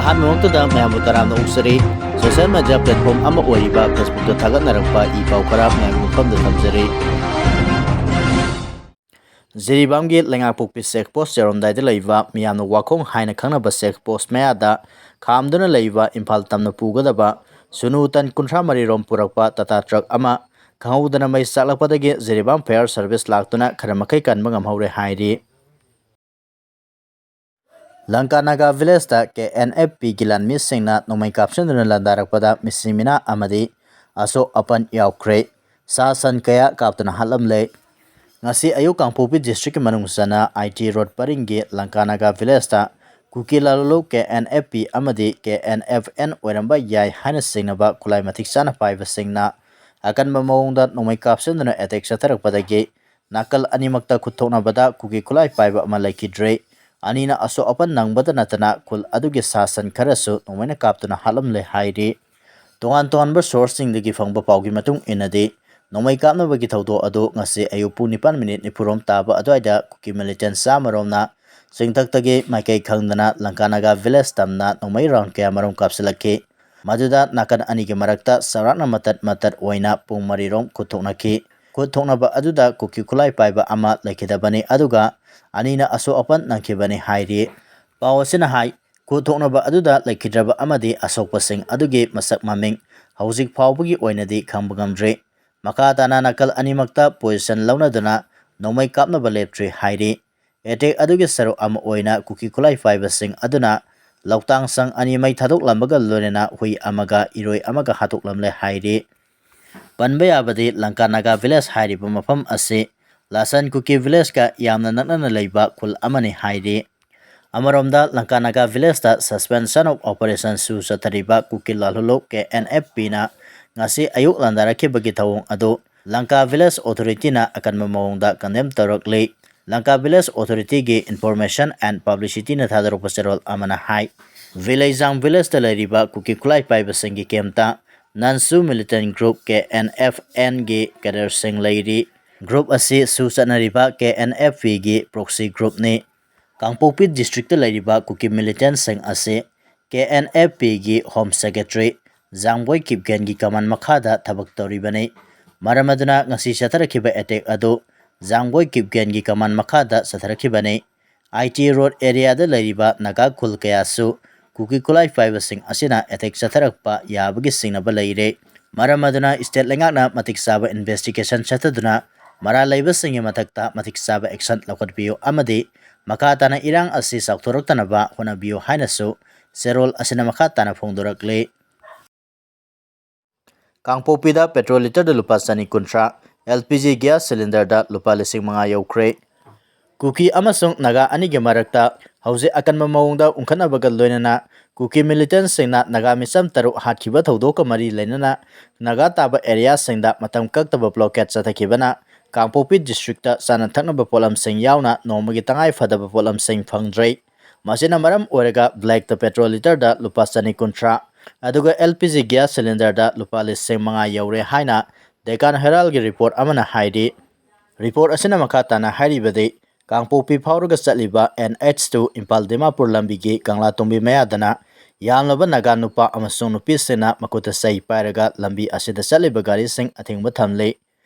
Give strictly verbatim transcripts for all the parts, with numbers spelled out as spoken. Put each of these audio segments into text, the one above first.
ꯑꯍꯥꯟꯕꯃꯛꯇꯗ ꯃꯌꯥꯝꯕꯨ ꯇꯔꯥꯝꯅ ꯑꯣꯛꯆꯔꯤ꯫ Social media platform ꯑꯃ ꯑꯣꯏꯔꯤꯕ Facebookꯇ ꯊꯥꯒꯠꯅꯔꯛꯄ ꯏ ꯄꯥꯎ ꯈꯔ ꯃꯌꯥꯝꯒꯤ ꯃꯐꯝꯗ ꯊꯝꯖꯔꯤ꯫ ꯖꯤꯔꯤꯕꯥꯝꯒꯤ ꯂꯩꯉꯥꯛꯄꯣꯛꯄꯤ check post ꯌꯧꯔꯝꯗꯥꯏꯗ ꯂꯩꯕ ꯃꯤꯌꯥꯝꯅ ꯋꯥꯈꯣꯡ ꯍꯥꯏꯅ ꯈꯪꯅꯕ check post ꯃꯌꯥꯗ ꯈꯥꯝꯗꯨꯅ ꯂꯩꯕ ꯏꯝꯐꯥꯜ ꯇꯝꯅ ꯄꯨꯒꯗꯕ ꯁꯨꯅꯨ ꯇꯟ ꯀꯨꯟꯊ꯭ꯔꯥ ꯃꯔꯤ ꯔꯣꯝ ꯄꯨꯔꯛꯄ Tata truck ꯑꯃ ꯈꯪꯍꯧꯗꯅ ꯃꯩ ꯆꯥꯛꯂꯛꯄꯗꯒꯤ ꯖꯤꯔꯤꯕꯥꯝ fire service ꯂꯥꯛꯇꯨꯅ ꯈꯔ ꯃꯈꯩ ꯀꯟꯕ ꯉꯝꯍꯧꯔꯦ ꯍꯥꯏꯔꯤ꯫ ꯂꯪꯀꯥ ꯅꯥꯒꯥ villageꯇ KNFPꯒꯤ ꯂꯥꯟꯃꯤꯁꯤꯡꯅ ꯅꯣꯡꯃꯩ ꯀꯥꯞꯁꯤꯟꯗꯨꯅ ꯂꯥꯟꯗꯥꯔꯛꯄꯗ ꯃꯤꯁꯤ ꯃꯤꯅꯥ ꯑꯃꯗꯤ ꯑꯁꯣꯛ ꯑꯄꯟ ꯌꯥꯎꯈ꯭ꯔꯦ꯫ ꯁꯥ ꯁꯟ ꯀꯌꯥ ꯀꯥꯞꯇꯨꯅ ꯍꯥꯠꯂꯝꯂꯦ꯫ ꯉꯁꯤ ꯑꯌꯨꯛ ꯀꯥꯡꯄꯣꯛꯄꯤ districtꯀꯤ ꯃꯅꯨꯡ ꯆꯟꯅ IT road ꯄꯔꯤꯡꯒꯤ Lanka Naga villageꯇ Kuki ꯂꯥꯂꯣꯡ KNFP ꯑꯃꯗꯤ KNFN ꯑꯣꯏꯔꯝꯕ ꯌꯥꯏ ꯍꯥꯏꯅ ꯆꯤꯡꯅꯕ ꯈꯨꯠꯂꯥꯏ ꯃꯇꯤꯛ ꯆꯥꯅ ꯄꯥꯏꯕꯁꯤꯡꯅ ꯑꯀꯟꯕ ꯃꯑꯣꯡꯗ ꯅꯣꯡꯃꯩ ꯀꯥꯞꯁꯤꯟꯗꯨꯅ attack ꯆꯠꯊꯔꯛꯄꯗꯒꯤ ꯅꯥꯀꯜ ꯑꯅꯤꯃꯛꯇ ꯈꯨꯠ ꯊꯣꯛꯅꯕꯗ ꯀꯨꯀꯤ ꯈꯨꯠꯂꯥꯏ ꯄꯥꯏꯕ ꯑꯃ ꯂꯩꯈꯤꯗ꯭ꯔꯦ꯫ ꯑꯅꯤꯅ ꯑꯁꯣꯛ ꯑꯄꯟ ꯅꯪꯕꯗ ꯅꯠꯇꯅ ꯈꯨꯜ ꯑꯗꯨꯒꯤ ꯁꯥ ꯁꯟ ꯈꯔꯁꯨ ꯅꯣꯡꯃꯩꯅ ꯀꯥꯞꯇꯨꯅ ꯍꯥꯠꯂꯝꯂꯦ ꯍꯥꯏꯔꯤ꯫ ꯇꯣꯉꯥꯟ ꯇꯣꯉꯥꯟꯕ sourceꯁꯤꯡꯗꯒꯤ ꯐꯪꯕ ꯄꯥꯎꯒꯤ ꯃꯇꯨꯡ ꯏꯟꯅꯗꯤ, ꯅꯣꯡꯃꯩ ꯀꯥꯞꯅꯕꯒꯤ ꯊꯧꯗꯣꯛ ꯑꯗꯨ ꯉꯁꯤ ꯑꯌꯨꯛ ꯄꯨꯡ ꯅꯤꯄꯥꯟ ꯃꯤꯅꯤꯠ ꯅꯤꯐꯨ ꯔꯣꯝ ꯇꯥꯕ ꯑꯗꯨꯋꯥꯏꯗ ꯀꯨꯀꯤ militant ꯆꯥꯝꯃ ꯔꯣꯝꯅ ꯆꯤꯡꯊꯛꯇꯒꯤ ꯃꯥꯏꯀꯩ ꯈꯪꯗꯅ ꯂꯪꯀꯥ ꯅꯥꯒꯥ village ꯇꯝꯅ ꯅꯣꯡꯃꯩ round ꯀꯌꯥ ꯃꯔꯨꯝ ꯀꯥꯞꯁꯤꯜꯂꯛꯈꯤ꯫ ꯃꯗꯨꯗ ꯅꯥꯀꯟ ꯑꯅꯤꯒꯤ ꯃꯔꯛꯇ ꯆꯥꯎꯔꯥꯛꯅ ꯃꯇꯠ ꯃꯇꯠ ꯑꯣꯏꯅ ꯄꯨꯡ ꯃꯔꯤ ꯔꯣꯝ ꯈꯨꯠ ꯊꯣꯛꯅꯈꯤ꯫ ꯈꯨꯠ ꯊꯣꯛꯅꯕ ꯑꯗꯨꯗ ꯀꯨꯀꯤ ꯈꯨꯠꯂꯥꯏ ꯄꯥꯏꯕ ꯑꯃ ꯂꯩꯈꯤꯗꯕꯅꯤ, ꯑꯗꯨꯒ ꯑꯅꯤꯅ ꯑꯁꯣꯛ ꯑꯄꯟ ꯅꯪꯈꯤꯕꯅꯤ ꯍꯥꯏꯔꯤ꯫ ꯄꯥꯎ ꯑꯁꯤꯅ ꯍꯥꯏ, ꯈꯨꯠ ꯊꯣꯛꯅꯕ ꯑꯗꯨꯗ ꯂꯩꯈꯤꯗ꯭ꯔꯕ ꯑꯃꯗꯤ ꯑꯁꯣꯛꯄꯁꯤꯡ ꯑꯗꯨꯒꯤ ꯃꯁꯛ ꯃꯃꯤꯡ ꯍꯧꯖꯤꯛ ꯐꯥꯎꯕꯒꯤ ꯑꯣꯏꯅꯗꯤ ꯈꯪꯕ ꯉꯝꯗ꯭ꯔꯤ꯫ ꯃꯈꯥ ꯇꯥꯅ ꯅꯥꯀꯜ ꯑꯅꯤꯃꯛꯇ position ꯂꯧꯅꯗꯨꯅ ꯅꯣꯡꯃꯩ ꯀꯥꯞꯅꯕ ꯂꯦꯞꯇ꯭ꯔꯤ ꯍꯥꯏꯔꯤ꯫ Attack ꯑꯗꯨꯒꯤ ꯁꯔꯨꯛ ꯑꯃ ꯑꯣꯏꯅ ꯀꯨꯀꯤ ꯈꯨꯠꯂꯥꯏ ꯄꯥꯏꯕꯁꯤꯡ ꯑꯗꯨꯅ ꯂꯧꯇꯥꯡ ꯁꯪ ꯑꯅꯤ ꯃꯩ ꯊꯥꯗꯣꯛꯂꯝꯕꯒ ꯂꯣꯏꯅꯅ ꯍꯨꯏ ꯑꯃꯒ ꯏꯔꯣꯏ ꯑꯃꯒ ꯍꯥꯠꯇꯣꯛꯂꯝꯂꯦ ꯍꯥꯏꯔꯤ꯫ ꯄꯟꯕ ꯌꯥꯕꯗꯤ ꯂꯪꯀꯥ ꯅꯥꯒꯥ village ꯍꯥꯏꯔꯤꯕ ꯃꯐꯝ ꯑꯁꯤ ꯂꯥꯁꯟ ꯀꯨꯀꯤ villageꯀ ꯌꯥꯝꯅ ꯅꯛꯅꯅ ꯂꯩꯕ ꯈꯨꯜ ꯑꯃꯅꯤ ꯍꯥꯏꯔꯤ꯫ ꯑꯃꯔꯣꯝꯗ Lanka Naga villageꯇ suspension of operation ꯁꯨ ꯆꯠꯊꯔꯤꯕ ꯀꯨꯀꯤ ꯂꯥꯂꯣꯡ KNFPꯅ ꯉꯁꯤ ꯑꯌꯨꯛ ꯂꯥꯟꯗꯥꯔꯛꯈꯤꯕꯒꯤ ꯊꯧꯑꯣꯡ ꯑꯗꯨ ꯂꯪꯀꯥ village authorityꯅ ꯑꯀꯟꯕ ꯃꯑꯣꯡꯗ condemn ꯇꯧꯔꯛꯂꯤ꯫ Lanka village authorityꯒꯤ Information and Publicityꯅ ꯊꯥꯗꯣꯔꯛꯄ ꯆꯦꯔꯣꯜ ꯑꯃꯅ ꯍꯥꯏ, ꯚꯤꯂꯩꯖꯥꯡ villageꯇ ꯂꯩꯔꯤꯕ ꯀꯨꯀꯤ ꯈꯨꯠꯂꯥꯏ ꯄꯥꯏꯕꯁꯤꯡꯒꯤ campꯇ ꯅꯟꯁꯨ militant group KNFNꯒꯤ cadreꯁꯤꯡ ꯂꯩꯔꯤ꯫ Group ꯑꯁꯤ ꯁꯨ ꯆꯠꯅꯔꯤꯕ KNFPꯒꯤ proxy groupꯅꯤ꯫ ꯀꯥꯡꯄꯣꯛꯄꯤ districtꯇ ꯂꯩꯔꯤꯕ ꯀꯨꯀꯤ militantꯁꯤꯡ ꯑꯁꯤ ꯀꯦ ꯑꯦꯟ ꯑꯦꯐ ꯄꯤꯒꯤ Home Secretary ꯖꯥꯡꯕꯣꯏ ꯀꯤꯞꯒꯦꯟꯒꯤ ꯀꯃꯥꯟ ꯃꯈꯥꯗ ꯊꯕꯛ ꯇꯧꯔꯤꯕꯅꯤ꯫ ꯃꯔꯝ ꯑꯗꯨꯅ ꯉꯁꯤ ꯆꯠꯊꯔꯛꯈꯤꯕ ꯑꯦꯇꯦꯛ ꯑꯗꯨ ꯖꯥꯡꯕꯣꯏ ꯀꯤꯞꯒꯦꯟꯒꯤ ꯀꯃꯥꯟ ꯃꯈꯥꯗ ꯆꯠꯊꯔꯛꯈꯤꯕꯅꯤ꯫ ꯑꯥꯏ ꯇꯤ ꯔꯣꯗ ꯑꯦꯔꯤꯌꯥꯗ ꯂꯩꯔꯤꯕ ꯅꯥꯒꯥ ꯈꯨꯜ ꯀꯌꯥꯁꯨ ꯀꯨꯀꯤ ꯈꯨꯠꯂꯥꯏ ꯄꯥꯏꯕꯁꯤꯡ ꯑꯁꯤꯅ ꯑꯦꯇꯦꯛ ꯆꯠꯊꯔꯛꯄ ꯌꯥꯕꯒꯤ ꯆꯤꯡꯅꯕ ꯂꯩꯔꯦ꯫ ꯃꯔꯝ ꯑꯗꯨꯅ ꯏꯁꯇꯦꯠ ꯂꯩꯉꯥꯛꯅ ꯃꯇꯤꯛ ꯆꯥꯕ ꯏꯟꯚꯦꯁꯇꯤꯒꯦꯁꯟ ꯆꯠꯊꯗꯨꯅ ꯃꯔꯥꯜ ꯂꯩꯕꯁꯤꯡꯒꯤ ꯃꯊꯛꯇ ꯃꯇꯤꯛ ꯆꯥꯕ ꯑꯦꯛꯁꯟ ꯂꯧꯈꯠꯄꯤꯌꯨ ꯑꯃꯗꯤ ꯃꯈꯥ ꯇꯥꯅ ꯏꯔꯥꯡ ꯑꯁꯤ ꯆꯥꯎꯊꯣꯔꯛꯇꯅꯕ ꯍꯣꯠꯅꯕꯤꯌꯨ ꯍꯥꯏꯅꯁꯨ ꯆꯦꯔꯣꯜ ꯑꯁꯤꯅ ꯃꯈꯥ ꯇꯥꯅ ꯐꯣꯡꯗꯣꯔꯛꯂꯤ꯫ ꯀꯥꯡꯄꯣꯛꯄꯤꯗ ꯄꯦꯇ꯭ꯔꯣꯜ ꯂꯤꯇꯔꯗ ꯂꯨꯄꯥ ꯆꯅꯤ ꯀꯨꯟꯊ꯭ꯔꯥ, ꯑꯦꯜ ꯄꯤ ꯖꯤ ꯒ꯭ꯌꯥꯁ ꯁꯤꯂꯤꯟꯗꯔꯗ ꯂꯨꯄꯥ ꯂꯤꯁꯤꯡ ꯃꯉꯥ ꯌꯧꯈ꯭ꯔꯦ꯫ ꯀꯨꯀꯤ ꯑꯃꯁꯨꯡ ꯅꯥꯒꯥ ꯑꯅꯤꯒꯤ ꯃꯔꯛꯇ ꯍꯧꯖꯤꯛ ꯑꯀꯟꯕ ꯃꯑꯣꯡꯗ ꯎꯪꯈꯠꯅꯕꯒ ꯂꯣꯏꯅꯅ ꯀꯨꯀꯤ ꯃꯤꯂꯤꯇꯦꯟꯁꯤꯡꯅ ꯅꯥꯒꯥ ꯃꯤꯆꯝ ꯇꯔꯨꯛ ꯍꯥꯠꯈꯤꯕ ꯊꯧꯗꯣꯛꯀ ꯃꯔꯤ ꯂꯩꯅꯅ ꯅꯥꯒꯥ ꯇꯥꯕ ꯑꯦꯔꯤꯌꯥꯁꯤꯡꯗ ꯃꯇꯝ ꯀꯛꯇꯕ ꯕ꯭ꯂꯣꯀꯦꯠ ꯆꯠꯊꯈꯤꯕꯅ ꯀꯥꯡꯄꯣꯛꯄꯤ ꯗꯤꯁꯇ꯭ꯔꯤꯛꯇ ꯆꯥꯅ ꯊꯛꯅꯕ ꯄꯣꯠꯂꯝꯁꯤꯡ ꯌꯥꯎꯅ ꯅꯣꯡꯃꯒꯤ ꯇꯉꯥꯏ ꯐꯗꯕ ꯄꯣꯠꯂꯝꯁꯤꯡ ꯐꯪꯗ꯭ꯔꯦ꯫ ꯃꯁꯤꯅ ꯃꯔꯝ ꯑꯣꯏꯔꯒ ꯕ꯭ꯂꯦꯛꯇ ꯄꯦꯇ꯭ꯔꯣꯜ ꯂꯤꯇꯔꯗ ꯂꯨꯄꯥ ꯆꯅꯤ ꯀꯨꯟꯊ꯭ꯔꯥ, ꯑꯗꯨꯒ ꯑꯦꯜ ꯄꯤ ꯖꯤ ꯒ꯭ꯌꯥꯁ ꯁꯤꯂꯤꯟꯗꯔꯗ ꯂꯨꯄꯥ ꯂꯤꯁꯤꯡ ꯃꯉꯥ ꯌꯧꯔꯦ ꯍꯥꯏꯅ ꯗꯦꯀꯥꯟ ꯍꯦꯔꯥꯜꯒꯤ ꯔꯤꯄꯣꯔꯠ ꯑꯃꯅ ꯍꯥꯏꯔꯤ꯫ ꯔꯤꯄꯣꯔꯠ ꯑꯁꯤꯅ ꯃꯈꯥ ꯇꯥꯅ ꯍꯥꯏꯔꯤꯕꯗꯤ, ꯀꯥꯡꯄꯣꯛꯄꯤ ꯐꯥꯎꯔꯒ ꯆꯠꯂꯤꯕ N H two Imphal Dimapur ꯂꯝꯕꯤꯒꯤ ꯀꯪꯂꯥꯇꯣꯡꯕꯤ ꯃꯌꯥꯗꯅ ꯌꯥꯝꯂꯕ ꯅꯥꯒꯥ ꯅꯨꯄꯥ ꯑꯃꯁꯨꯡ ꯅꯨꯄꯤꯁꯤꯡꯅ ꯃꯈꯨꯠꯇ ꯆꯩ ꯄꯥꯏꯔꯒ ꯂꯝꯕꯤ ꯑꯁꯤꯗ ꯆꯠꯂꯤꯕ ꯒꯥꯔꯤꯁꯤꯡ ꯑꯊꯤꯡꯕ ꯊꯝꯂꯤ꯫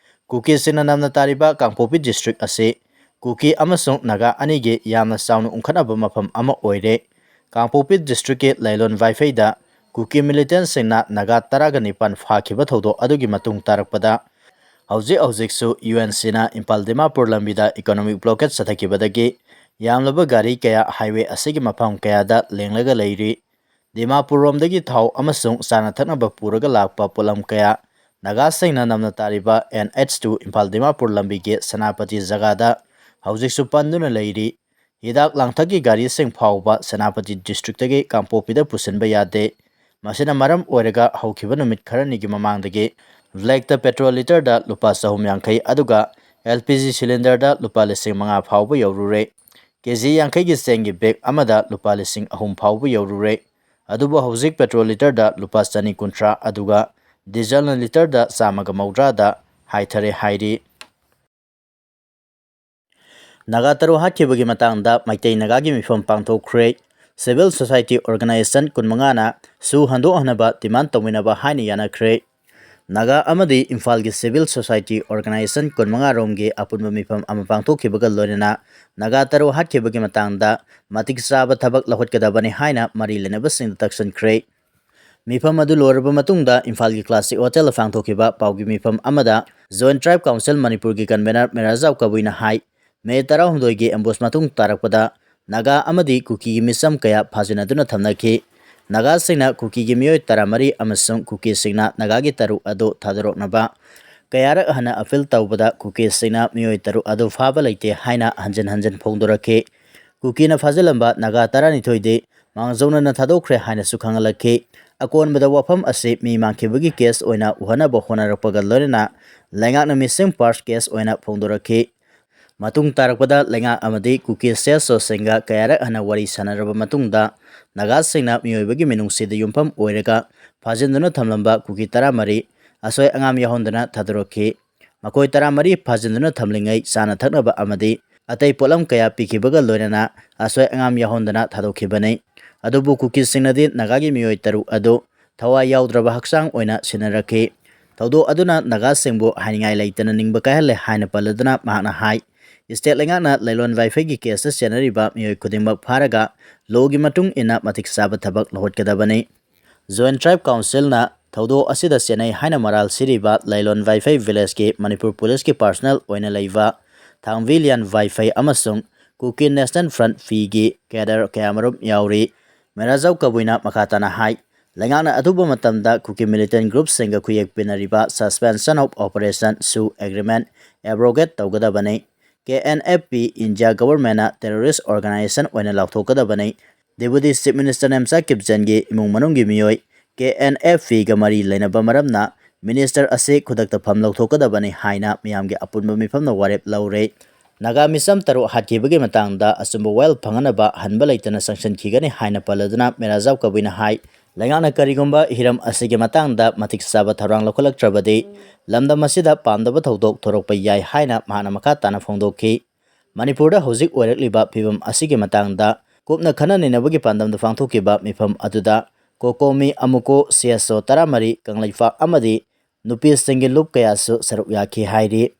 ꯀꯨꯀꯤꯁꯤꯡꯅ ꯅꯝꯅ ꯇꯥꯔꯤꯕ ꯀꯥꯡꯄꯣꯛꯄꯤ ꯗꯤꯁꯇ꯭ꯔꯤꯛ ꯑꯁꯤ ꯀꯨꯀꯤ ꯑꯃꯁꯨꯡ ꯅꯥꯒꯥ ꯑꯅꯤꯒꯤ ꯌꯥꯝꯅ ꯆꯥꯎꯅ ꯎꯪꯈꯠꯅꯕ ꯃꯐꯝ ꯑꯃ ꯑꯣꯏꯔꯦ꯫ ꯀꯥꯡꯄꯣꯛꯄꯤ ꯗꯤꯁꯇ꯭ꯔꯤꯛꯀꯤ ꯂꯩꯂꯣꯟ ꯋꯥꯏꯐꯩꯗ ꯀꯨꯀꯤ ꯃꯤꯂꯤꯇꯦꯟꯁꯤꯡꯅ ꯅꯥꯒꯥ ꯇꯔꯥꯒ ꯅꯤꯄꯥꯟ ꯐꯥꯈꯤꯕ ꯊꯧꯗꯣꯛ ꯑꯗꯨꯒꯤ ꯃꯇꯨꯡ ꯇꯥꯔꯛꯄꯗ, ꯍꯧꯖꯤꯛ ꯍꯧꯖꯤꯛꯁꯨ ꯌꯨ ꯑꯦꯟ ꯁꯤꯅ ꯏꯝꯐꯥꯜ ꯗꯤꯃꯥꯄꯨꯔ ꯂꯝꯕꯤꯗ ꯏꯀꯣꯅꯣꯃꯤꯛ ꯕ꯭ꯂꯣꯀꯦꯠ ꯆꯠꯊꯈꯤꯕꯗꯒꯤ ꯌꯥꯝꯂꯕ ꯒꯥꯔꯤ ꯀꯌꯥ ꯍꯥꯏꯋꯦ ꯑꯁꯤꯒꯤ ꯃꯐꯝ ꯀꯌꯥꯗ ꯂꯦꯡꯂꯒ ꯂꯩꯔꯤ꯫ ꯗꯤꯃꯥꯄꯨꯔꯔꯣꯝꯗꯒꯤ ꯊꯥꯎ ꯑꯃꯁꯨꯡ ꯆꯥꯅ ꯊꯛꯅꯕ ꯄꯨꯔꯒ ꯂꯥꯛꯄ ꯄꯣꯠꯂꯝ ꯀꯌꯥ ꯅꯥꯒꯥꯁꯤꯡꯅ ꯅꯝꯅ ꯇꯥꯔꯤꯕ N H two Imphal Dimapur ꯂꯝꯕꯤꯒꯤ ꯁꯦꯅꯥꯄꯇꯤ ꯖꯒꯥꯗ ꯍꯧꯖꯤꯛꯁꯨ ꯄꯟꯗꯨꯅ ꯂꯩꯔꯤ꯫ ꯍꯤꯗꯥꯛ ꯂꯥꯡꯊꯛꯀꯤ ꯒꯥꯔꯤꯁꯤꯡ ꯐꯥꯎꯕ ꯁꯦꯅꯥꯄꯇꯤ ꯗꯤꯁꯇ꯭ꯔꯤꯛꯇꯒꯤ ꯀꯥꯡꯄꯣꯛꯄꯤꯗ ꯄꯨꯁꯤꯟꯕ ꯌꯥꯗꯦ꯫ ꯃꯁꯤꯅ ꯃꯔꯝ ꯑꯣꯏꯔꯒ ꯍꯧꯈꯤꯕ ꯅꯨꯃꯤꯠ ꯈꯔꯅꯤꯒꯤ ꯃꯃꯥꯡꯗꯒꯤ ꯕ꯭ꯂꯦꯛꯇ ꯄꯦꯇ꯭ꯔꯣꯜ ꯂꯤꯇꯔꯗ ꯂꯨꯄꯥ ꯆꯍꯨꯝ ꯌꯥꯡꯈꯩ ꯑꯗꯨꯒ ꯑꯦꯜ ꯄꯤ ꯖꯤ ꯁꯤꯂꯤꯟꯗꯔꯗ ꯂꯨꯄꯥ ꯂꯤꯁꯤꯡ ꯃꯉꯥ ꯐꯥꯎꯕ ꯌꯧꯔꯨꯔꯦ꯫ ꯀꯦ ꯖꯤ ꯌꯥꯡꯈꯩꯒꯤ ꯆꯦꯡꯒꯤ ꯕꯦꯒ ꯑꯃꯗ ꯂꯨꯄꯥ ꯂꯤꯁꯤꯡ ꯑꯍꯨꯝ ꯐꯥꯎꯕ ꯌꯧꯔꯨꯔꯦ꯫ ꯑꯗꯨꯕꯨ ꯍꯧꯖꯤꯛ ꯄꯦꯇ꯭ꯔꯣꯜ ꯂꯤꯇꯔꯗ ꯂꯨꯄꯥ ꯆꯅꯤ ꯀꯨꯟꯊ꯭ꯔꯥ ꯑꯗꯨꯒ ꯗꯤꯖꯜꯅ ꯂꯤꯇꯔꯗ ꯆꯥꯝꯃꯒ ꯃꯧꯗ꯭ꯔꯥꯗ ꯍꯥꯏꯊꯔꯦ ꯍꯥꯏꯔꯤ꯫ ꯅꯥꯒꯥ ꯇꯔꯨꯛ ꯍꯥꯠꯈꯤꯕꯒꯤ ꯃꯇꯥꯡꯗ ꯃꯩꯇꯩ ꯅꯥꯒꯥꯒꯤ ꯃꯤꯐꯝ ꯄꯥꯡꯊꯣꯛꯈ꯭ꯔꯦ꯫ civil society organization ꯀꯨꯟꯃꯉꯥꯅ ꯁꯨ ꯍꯟꯗꯣꯛꯍꯟꯅꯕ demand ꯇꯧꯃꯤꯟꯅꯕ ꯍꯥꯏꯅ ꯌꯥꯅꯈ꯭ꯔꯦ꯫ ꯅꯥꯒꯥ ꯑꯃꯗꯤ ꯏꯝꯐꯥꯜꯒꯤ civil society organization ꯀꯨꯟꯃꯉꯥ ꯔꯣꯝꯒꯤ ꯑꯄꯨꯟꯕ ꯃꯤꯐꯝ ꯑꯃ ꯄꯥꯡꯊꯣꯛꯈꯤꯕꯒ ꯂꯣꯏꯅꯅ ꯅꯥꯒꯥ ꯇꯔꯨꯛ ꯍꯥꯠꯈꯤꯕꯒꯤ ꯃꯇꯥꯡꯗ ꯃꯇꯤꯛ ꯆꯥꯕ ꯊꯕꯛ ꯂꯧꯈꯠꯀꯗꯕꯅꯤ ꯍꯥꯏꯅ ꯃꯔꯤ ꯂꯩꯅꯕꯁꯤꯡꯗ ꯇꯛꯁꯤꯟꯈ꯭ꯔꯦ꯫ ꯃꯤꯐꯝ ꯑꯗꯨ ꯂꯣꯏꯔꯕ ꯃꯇꯨꯡꯗ ꯏꯝꯐꯥꯜꯒꯤ Classic Hotel ꯗ ꯄꯥꯡꯊꯣꯛꯈꯤꯕ ꯄꯥꯎꯒꯤ ꯃꯤꯐꯝ ꯑꯃꯗ Joint Tribe Council ꯃꯅꯤꯄꯨꯔꯒꯤ convener ꯃꯦꯔꯥꯖꯥꯎ ꯀꯕꯨꯏꯅ ꯍꯥꯏ, ꯃꯦ ꯇꯔꯥꯍꯨꯝꯗꯣꯏꯒꯤ ambush ꯃꯇꯨꯡ ꯇꯥꯔꯛꯄꯗ ꯅꯥꯒꯥ ꯑꯃꯗꯤ ꯀꯨꯀꯤꯒꯤ ꯃꯤꯆꯝ ꯀꯌꯥ ꯐꯥꯖꯤꯟꯅꯗꯨꯅ ꯊꯝꯅꯈꯤ꯫ ꯅꯥꯒꯥꯁꯤꯡꯅ ꯀꯨꯀꯤꯒꯤ ꯃꯤꯑꯣꯏ ꯇꯔꯥꯃꯔꯤ ꯑꯃꯁꯨꯡ ꯀꯨꯀꯤꯁꯤꯡꯅ ꯅꯥꯒꯥꯒꯤ ꯇꯔꯨꯛ ꯑꯗꯨ ꯊꯥꯗꯣꯔꯛꯅꯕ ꯀꯌꯥꯔꯛ ꯍꯟꯅ appeal ꯇꯧꯕꯗ ꯀꯨꯀꯤꯁꯤꯡꯅ ꯃꯤꯑꯣꯏ ꯇꯔꯨꯛ ꯑꯗꯨ ꯐꯥꯕ ꯂꯩꯇꯦ ꯍꯥꯏꯅ ꯍꯟꯖꯤꯟ ꯍꯟꯖꯤꯟ ꯐꯣꯡꯗꯣꯔꯛꯈꯤ꯫ ꯀꯨꯀꯤꯅ ꯐꯥꯖꯤꯜꯂꯝꯕ ꯅꯥꯒꯥ ꯇꯔꯥꯅꯤꯊꯣꯏꯗꯤ ꯃꯥꯡꯖꯧꯅꯅ ꯊꯥꯗꯣꯛꯈ꯭ꯔꯦ ꯍꯥꯏꯅꯁꯨ ꯈꯪꯍꯜꯂꯛꯈꯤ꯫ ꯑꯀꯣꯟꯕꯗ ꯋꯥꯐꯝ ꯑꯁꯤ ꯃꯤ ꯃꯥꯡꯈꯤꯕꯒꯤ case ꯑꯣꯏꯅ ꯎꯍꯟꯅꯕ ꯍꯣꯠꯅꯔꯛꯄꯒ ꯂꯣꯏꯅꯅ ꯂꯩꯉꯥꯛꯅ missing persons case ꯑꯣꯏꯅ ꯐꯣꯡꯗꯣꯔꯛꯈꯤ꯫ ꯃꯇꯨꯡ ꯇꯥꯔꯛꯄꯗ ꯂꯩꯉꯥꯛ ꯑꯃꯗꯤ ꯀꯨꯀꯤ ꯁꯦꯜꯁꯣꯁꯤꯡꯒ ꯀꯌꯥꯔꯛ ꯍꯟꯅ ꯋꯥꯔꯤ ꯁꯥꯟꯅꯔꯕ ꯃꯇꯨꯡꯗ ꯅꯥꯒꯥꯁꯤꯡꯅ ꯃꯤꯑꯣꯏꯕꯒꯤ ꯃꯤꯅꯨꯡꯁꯤꯗ ꯌꯨꯝꯐꯝ ꯑꯣꯏꯔꯒ ꯐꯥꯖꯤꯟꯗꯨꯅ ꯊꯝꯂꯝꯕ ꯀꯨꯀꯤ ꯇꯔꯥꯃꯔꯤ ꯑꯁꯣꯏ ꯑꯉꯥꯝ ꯌꯥꯎꯍꯟꯗꯅ ꯊꯥꯗꯣꯔꯛꯈꯤ꯫ ꯃꯈꯣꯏ ꯇꯔꯥꯃꯔꯤ ꯐꯥꯖꯤꯟꯗꯨꯅ ꯊꯝꯂꯤꯉꯩ ꯆꯥꯅ ꯊꯛꯅꯕ ꯑꯃꯗꯤ ꯑꯇꯩ ꯄꯣꯠꯂꯝ ꯀꯌꯥ ꯄꯤꯈꯤꯕꯒ ꯂꯣꯏꯅꯅ ꯑꯁꯣꯏ ꯑꯉꯥꯝ ꯌꯥꯎꯍꯟꯗꯅ ꯊꯥꯗꯣꯛꯈꯤꯕꯅꯤ꯫ ꯑꯗꯨꯕꯨ ꯀꯨꯀꯤꯁꯤꯡꯅꯗꯤ ꯅꯥꯒꯥꯒꯤ ꯃꯤꯑꯣꯏ ꯇꯔꯨꯛ ꯑꯗꯨ ꯊꯋꯥꯏ ꯌꯥꯎꯗ꯭ꯔꯕ ꯍꯛꯆꯥꯡ ꯑꯣꯏꯅ ꯁꯤꯟꯅꯔꯛꯈꯤ꯫ ꯊꯧꯗꯣꯛ ꯑꯗꯨꯅ ꯅꯥꯒꯥꯁꯤꯡꯕꯨ ꯍꯥꯏꯅꯤꯡꯉꯥꯏ ꯂꯩꯇꯅ ꯅꯤꯡꯕ ꯀꯥꯏꯍꯜꯂꯦ ꯍꯥꯏꯅ ꯄꯜꯂꯗꯨꯅ ꯃꯍꯥꯛꯅ ꯍꯥꯏ, state ꯂꯩꯉꯥꯛꯅ ꯂꯥꯏꯂꯣꯟ ꯋꯥꯏꯐꯩꯒꯤ case ꯇ ꯆꯦꯟꯅꯔꯤꯕ ꯃꯤꯑꯣꯏ ꯈꯨꯗꯤꯡꯃꯛ ꯐꯥꯔꯒ law ꯒꯤ ꯃꯇꯨꯡ ꯏꯟꯅ ꯃꯇꯤꯛ ꯆꯥꯕ ꯊꯕꯛ ꯂꯧꯈꯠꯀꯗꯕꯅꯤ꯫ Joint Tribe Council ꯅ ꯊꯧꯗꯣꯛ ꯑꯁꯤꯗ ꯆꯦꯟꯅꯩ ꯍꯥꯏꯅ ꯃꯔꯥꯜ ꯁꯤꯔꯤꯕ ꯂꯥꯏꯂꯣꯟ ꯋꯥꯏꯐꯩ village ꯀꯤ ꯃꯅꯤꯄꯨꯔ police ꯀꯤ personnel ꯑꯣꯏꯅ ꯂꯩꯕ ꯊꯥꯡꯕꯤꯂꯤꯌꯥꯟ ꯋꯥꯏꯐꯩ ꯑꯃꯁꯨꯡ Kuki National Front ꯄꯤ ꯒꯤ cadre ꯀꯌꯥꯃꯔꯨꯝ ꯌꯥꯎꯔꯤ꯫ ꯃꯦꯔꯥꯖꯥꯎ ꯀꯕꯨꯏꯅ ꯃꯈꯥ ꯇꯥꯅ ꯍꯥꯏ, ꯂꯩꯉꯥꯛꯅ ꯑꯊꯨꯕ ꯃꯇꯝꯗ ꯀꯨꯀꯤ militant group ꯁꯤꯡꯒ ꯈꯨꯌꯦꯛ ꯄꯤꯅꯔꯤꯕ Suspension of Operation ꯁꯨ agreement abrogate ꯇꯧꯒꯗꯕꯅꯤ꯫ K N F P India government ꯅ terrorist organization ꯑꯣꯏꯅ ꯂꯥꯎꯊꯣꯛꯀꯗꯕꯅꯤ꯫ Deputy Chief Minister ꯅꯦꯝꯆꯥ ꯀꯤꯞꯆꯟꯒꯤ ꯏꯃꯨꯡ ꯃꯅꯨꯡꯒꯤ ꯃꯤꯑꯣꯏ K N F P ꯒ ꯃꯔꯤ ꯂꯩꯅꯕ ꯃꯔꯝꯅ minister ꯑꯁꯤ ꯈꯨꯗꯛꯇ ꯐꯝ ꯂꯧꯊꯣꯛꯀꯗꯕꯅꯤ ꯍꯥꯏꯅ ꯃꯤꯌꯥꯝꯒꯤ ꯑꯄꯨꯟꯕ ꯃꯤꯐꯝꯅ ꯋꯥꯔꯦꯞ ꯂꯧꯔꯦ꯫ ꯅꯥꯒꯥ ꯃꯤꯆꯝ ꯇꯔꯨꯛ ꯍꯥꯠꯈꯤꯕꯒꯤ ꯃꯇꯥꯡꯗ ꯑꯆꯨꯝꯕ ꯋꯥꯌꯦꯜ ꯐꯪꯍꯟꯅꯕ ꯍꯟꯕ ꯂꯩꯇꯅ ꯆꯪꯁꯤꯟꯈꯤꯒꯅꯤ ꯍꯥꯏꯅ ꯄꯜꯂꯗꯨꯅ ꯃꯦꯔꯥꯖꯥꯎ ꯀꯕꯨꯏꯅ ꯍꯥꯏ, ꯂꯩꯉꯥꯛꯅ ꯀꯔꯤꯒꯨꯝꯕ ꯍꯤꯔꯝ ꯑꯁꯤꯒꯤ ꯃꯇꯥꯡꯗ ꯃꯇꯤꯛ ꯆꯥꯕ ꯊꯧꯔꯥꯡ ꯂꯧꯈꯠꯂꯛꯇ꯭ꯔꯕꯗꯤ ꯂꯝꯗꯝ ꯑꯁꯤꯗ ꯄꯥꯝꯗꯕ ꯊꯧꯗꯣꯛ ꯊꯣꯔꯛꯄ ꯌꯥꯏ ꯍꯥꯏꯅ ꯃꯍꯥꯛꯅ ꯃꯈꯥ ꯇꯥꯅ ꯐꯣꯡꯗꯣꯛꯈꯤ꯫ ꯃꯅꯤꯄꯨꯔꯗ ꯍꯧꯖꯤꯛ ꯑꯣꯏꯔꯛꯂꯤꯕ ꯐꯤꯕꯝ ꯑꯁꯤꯒꯤ ꯃꯇꯥꯡꯗ ꯀꯨꯞꯅ ꯈꯟꯅ ꯅꯩꯅꯕꯒꯤ ꯄꯥꯟꯗꯝꯗ ꯄꯥꯡꯊꯣꯛꯈꯤꯕ ꯃꯤꯐꯝ ꯑꯗꯨꯗ ꯀꯣꯀꯣꯃꯤ ꯑꯃꯨꯀꯣ, ꯁꯤ ꯑꯦꯁ ꯑꯣ ꯇꯔꯥꯃꯔꯤ, ꯀꯪꯂꯩꯄꯥꯛ ꯑꯃꯗꯤ ꯅꯨꯄꯤꯁꯤꯡꯒꯤ ꯂꯨꯞ ꯀꯌꯥꯁꯨ ꯁꯔꯨꯛ ꯌꯥꯈꯤ ꯍꯥꯏꯔꯤ꯫